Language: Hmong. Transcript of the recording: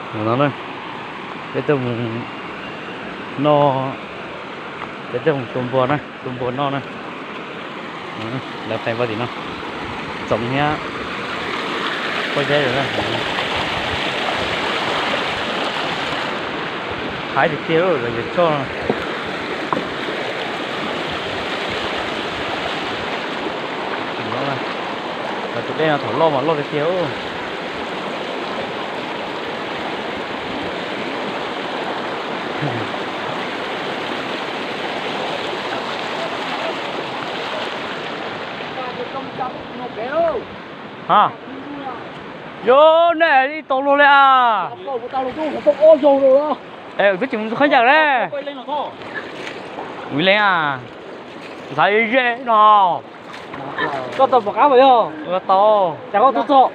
No na, peb tuaj mus noj, peb tuaj mus tua npua na, tua npua noj na. Lawv qhais npua tim no, txoov thiab pob zeb lawm na. Haib tiag tiag lawm, yuav tso. Tus dej no thaum loj mas loj tiag tiag. Ha, yog nej ib tau luag li a. Es twb tsis mus khaub ncaws ne. Ua li a, ntxhais ze no. Koj tau pom qab mas yog. Ua tau. Cas koj tuaj txog?